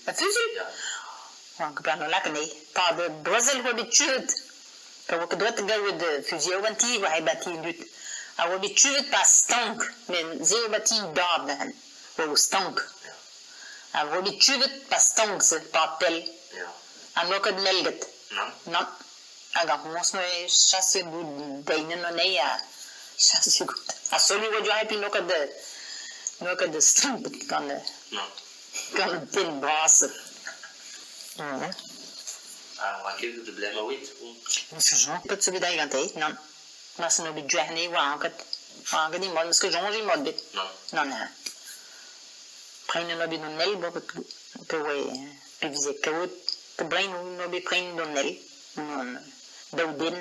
Ma fuzuilh? Ya. Oan ket pelec'h lakaat anezhi. 'Pad brezel e oa bet tuet. Pa oa ket droed da gaout fuzuilhoù an ti e oa bet ti an dud. A oa bet tuet 'ba stank met se eo 'ba ti an dad neuze. Oa stank. Ya. A oa bet tuet 'ba stank-se 'pad pell. Ya. Ha n'oa ket melget. Nann. Nann. Hag ar c'hoñs neuze chaseet bout deinet anezhi ha chaseet bout. Ha seul e oa diouzh epi n'oa ket n'oa ket strimpet gant Nann. gant an tenn bras. Ha oa ket da blem a oet? N'eus ket zo bet aet gante, nann. Marse n'eo bet diouzh oa anket. Oa anket emañ, n'eus ket soñj emañ bet. Nann. Nann. Prenet oa bet an ell pe oa pe veze kaout da brein oa bet prenet an ell. Daou den.